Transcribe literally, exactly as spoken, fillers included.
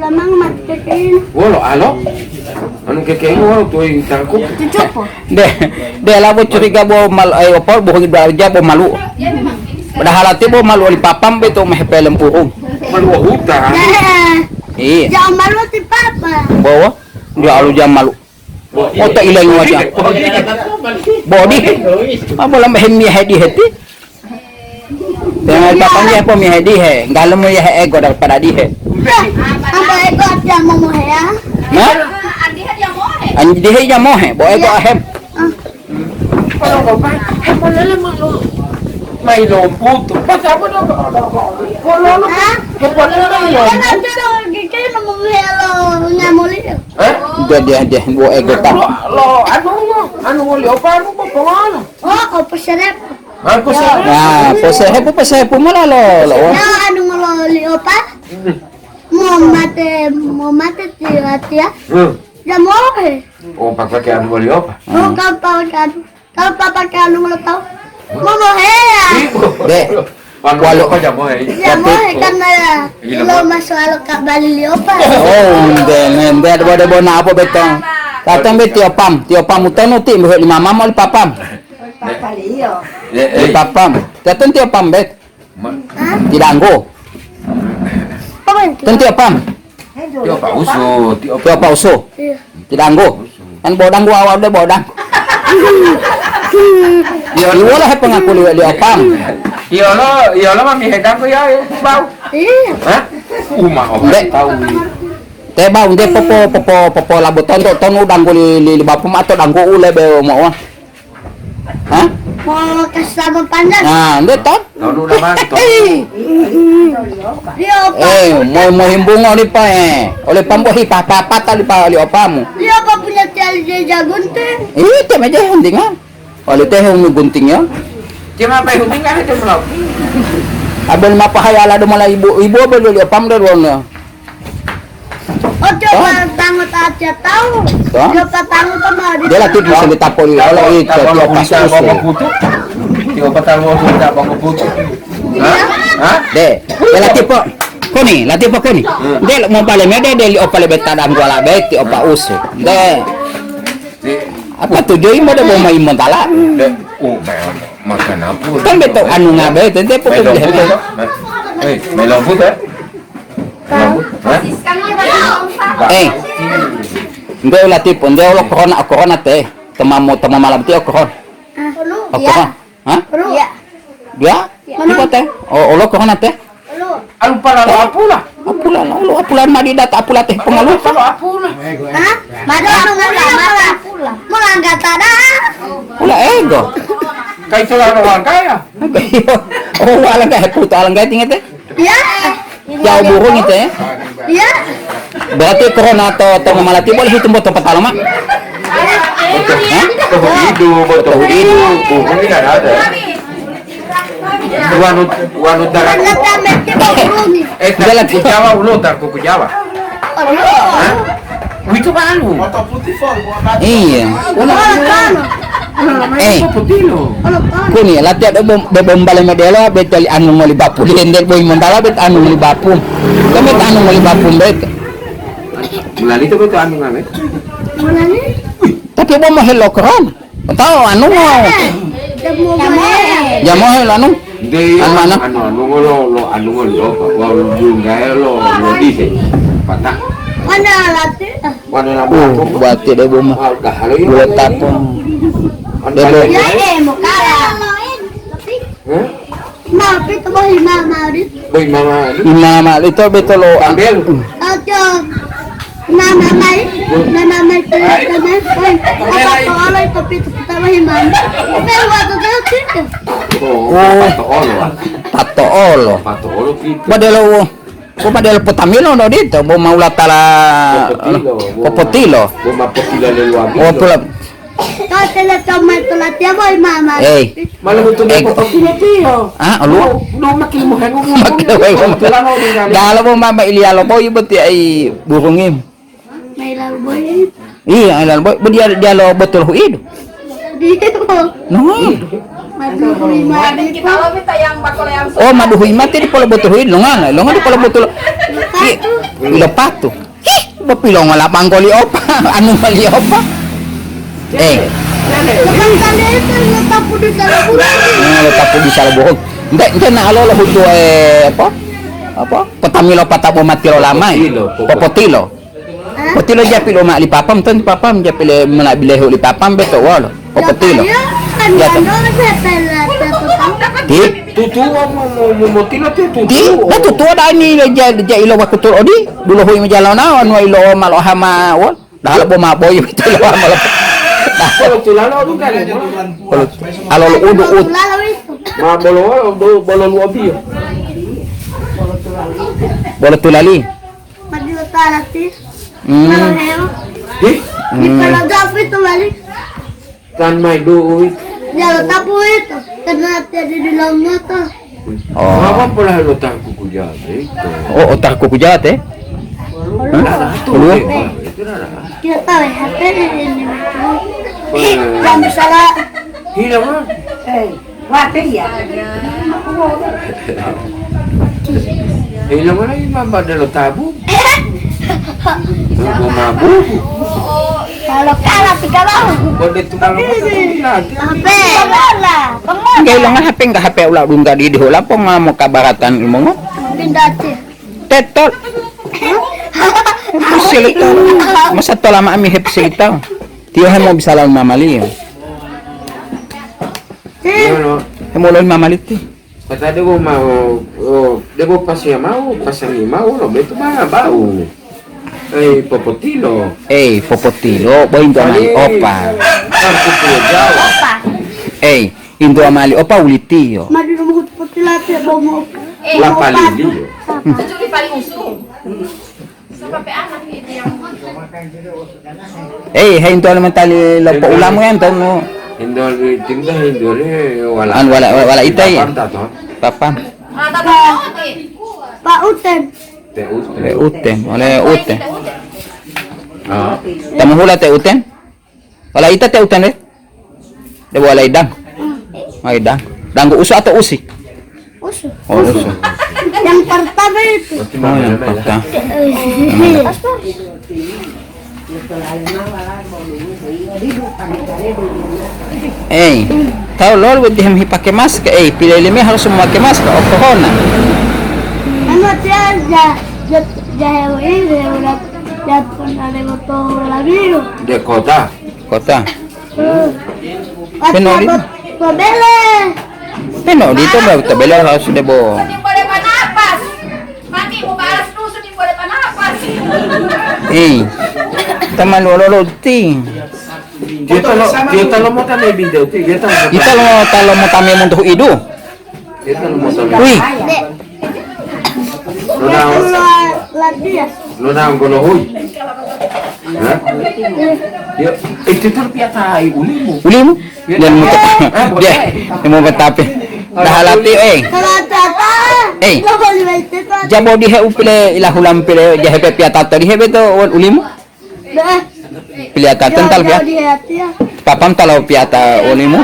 Tamang mati kekeng. Wolo alo? Anu kekeng wolo tuwi tangku. Cucupo. De, de la bo curiga bo mal, eh, apa, bo dua jam bo malu. Padahal ati bo malu oli papam beto meh pelem purung. Malu huta. Iya. Jam malu ti papa. Bawa dia alu jam malu. Oto ileng waja. Bodi. Apa lam hem ya hedi heti? Dengan papanya po mi hedi he. Galemu ya he ego daripada di he. Apa ego dia mau mohe ya? Nah? Andi he dia mohe. Bo ego ahem. Mai lomputu. Pas apa dong? Kalau lo, kalau lo, hepolele mai lomputu. Dia, dia, dia, bo ego ta. Lo, lo, anu, anu, li opa, anu, popongolo. Oh, opo serep. Aku serep. Nah, posehepu, posehepu malah lo, lo. Ya, anu, ngolo li opa. Mo mate, mo mate tia, tia. Hmm. Ya mohe. Oh, pakai anu, li opa. Oh, kapal kan. Kalau papa kalu lo tahu, mau mohe ya? De, walu apa jam mohe? Ya, tapi mohe karena ya, lo masuk alo kak bali liopa. Oh, ente, ente ada bodo bona apa betong? Datang be tio pam, tio pam utonu ti mbe lima mam oli papam. Papa liyo. Oli papam. Datang tio pam bet. Tidanggo. Apa itu? Tentio pam. Tio pa usu, tio pa usu. Iya. Tidanggo. Kan bodang gua awal deh bodang. Iya. Iwala he pengaku liwat dia pam. Iya lo, iya lo mami hedang ko ya, ya, bau. Iya. Hah? Uma obat tahu. Te bau nde popo, popo, popo labo tonto tonu danggo li, li, li bapum atau danggo u lebe mo. Hah? Mau kasih sama panjang. Nah, nde ton. Tonu nama, tonu. Iya, Pak. Eh, mau, mau himbungo ni pa, eh. Oleh pambo hi pa, pa, pa, tali pa, li opamu. Iya, Pak, punya tiali dia jagunte. Ih, te meja huntingan. Oleh teh umi gunting ya. Cuma apa huntingan itu belum. Abel mapa hayala do mala ibu, ibu abel li opam do wona. Ojo. Hah? Tangut aja tahu. Hah? Dia patangut sama di. Dia lagi bisa ditapoli kalau itu dia pas usul. Dia patangut kita bangku putu. Hah? Hah? De, dia lagi po. Koni, lagi po koni. Hmm. De mau bale mede de li opa lebe tadang gua labe ti opa usu. De. Apa tujuh imo de mau main montala? De, oh, makan apa? Kan beto anu ngabe tete pokoknya. Eh, melon putu, eh? Eh, nde latipo, nde olo korona, korona te, temamu, temamu malam ti o korona. O korona. Hah? Iya. Dia? Iya. Apa te? O, olo korona te? Alu pala lo apula. Apula, olo apula madi data apula te pengalu. Pala apula. Hah? Mada apula, mada apula. Mulangga tada. Pula ego. Kai telah orang kaya. Oh, alangga heputo, alangga tingete. Iya. Jauh burung itu ya. Iya. Berarti corona atau, atau malati boleh hitung botol petalo, Mak? Hah? Botol hidup, botol hidup. Burung ini kan ada. Wanu, wanu tarang. Anak kami kita burung. Eh, tarang kuku Jawa, ulo tarang kuku Jawa. Hah? Wito balu. Iya. Eh, kuni latihan do bom, do bom bale modelo, bet tali anu ngoli bapu, lender boy mondala bet anu ngoli bapu. Kan bet anu ngoli bapu, bet. Mulali to bet anu ngame. Tapi bo mohelo kron. Tahu anu mo. Jamohe lo anu. Anu mana? Anu, anu ngolo, lo anu ngolo, lo, lo, lo, lo, lo, lo, lo, lo, patah. Mana lati? Wana labo. Uh, bati de buma. Dua tapung. De bo. Ya, eh, mau kalah. Hah? Mau itu bohi mama di. Bohi mama di. Mama itu betul lo. Ambil. Ojo. Mama mai. Mama mai. Apa to oleh tapi itu kita bohi mama. Tapi waktu itu. Oh, pato olo. Pato olo. Pato olo kita. Badelo. Bo padahal potamilo no dito, bo mau latala popotilo. Popotilo. Bo ma popila lelu amilo. Oh, pula. Kau tele tomai to latihan boy mama. Eh. Malah betul eh, popotilo tiyo. Ah, olu. Lu makin muhengu. Makin muhengu. Dalo bo mama ilialo boy boti ai burungim. Mailal boy. Iya, ilal boy. Bo dia, dia lo betul huidu. Dia. No. Maduhui mati. Oh, maduhui mati di polo betul huidu. Lo ngana, lo ngana di polo betul. Ih, ilo patu. Ih, bopilongo lapang koli opa, anu mali opa. Eh. Lapang tali itu lo tapu di dalam bulan. Hmm, lo tapu di sala bohong. Nte, nte na alo lo hutu, eh, apa? Apa? Potamilo patabu mati lo lamai. Popotilo, popotilo. Popotilo. Hah? Potilo japi lo ma li papam, ton papam japi le mena bilehu li papam beto wolo. Popotilo. Iya, kan. Ya, ando saya pela tapu. Di? Tutuo mo, mo, mo, motilo ti tutuo. Di, na tutuo da ni le ja, ja ilo wakutul odi, dulo hui majalona, anu ilo malo hama wol. Dah lo boma boy betul lo hama lo. Kalau tulalo bukan. Kalau alo lo udu ut. Ma bolo, bolo, bolo luobio. Bolo tulali. Padilo talati. Hmm. Kalau heo. Di? Di kalau gapi itu balik. Tan mai duit. Ya, lo tapu itu. Karena tiada di dalam motor. Oh. Apa pula lo taku kujaga itu? Oh, otak kuku jahat, eh? Hah? Nah, itu, Kedua? Itu, nah, nah. Kita tahu ya, H P ini. Wah. Jangan salah. Hilang, ah. Eh, wapi ya? Hilang mana ini, Mama, ada lo tabu? Mama, bu. Kalau kalah tiga tahun. Kode tu malam masa tu dilatih. Apa? Enggak, ilongan H P, enggak H P ula dungga di dihola, po ngamo kabaratan ilmongo. Pindah sih. Tetot. Silita. Masa tola ma ami hep silita. Tiyo hemo bisa lawan mamaliyo. Iya, no. Hemo lawan mamali ti. Kata debo mau, oh, debo pasia mau, pasani mau, lo betu mana bau. Eh, popotilo. Eh, popotilo, boy nto amali opa. Kan kutu Jawa. Eh, into amali opa ulitiyo. Madu rumu potila te bomo. Eh, lapaliliyo. Itu di paling usung. Sampai anak ini yang Eh, hei, into ale mentali lopo ulamu ya, ento no. Indo tinta hindole wala. An wala, wala, wala ita ya? Papan ta to? Papan. Pak Uten. Te Uten. Te Uten, oleh Uten. Ah. Tamu hula te Uten? Wala ita te Uten, eh? Debo walai dang. Ai dang. Danggu usu atau usi? Usu. Oh, usu. Yang pertama itu. Oh, yang pertama. Eh, tahu lol wedi hem hipake masker, eh, pilih lime harus memakai masker, oh, corona. Anu dia ja ja jahe ini udah jatuh ada motor lagi. Dia kota. Kota. Peno odito. Peno odito, ba, to bele harus debo. Boleh panapas. Mati mau balas dusun, boleh panapas. Eh, teman lolo loti. Dia talo, dia talo mau tame bintang, dia talo mau Kita lo talo mau tame untuk idu. Wih. Lona, lona golohui. Hah? Yo, itu terpiatai ulimu. Ulimu? Dia mau dia mau betape. Dah halati, eh. Eh. Jabo di he upile ila hulam pile jahe pe piata to di he beto ulimu. Piliata tental pia. Papam talo piata olimu.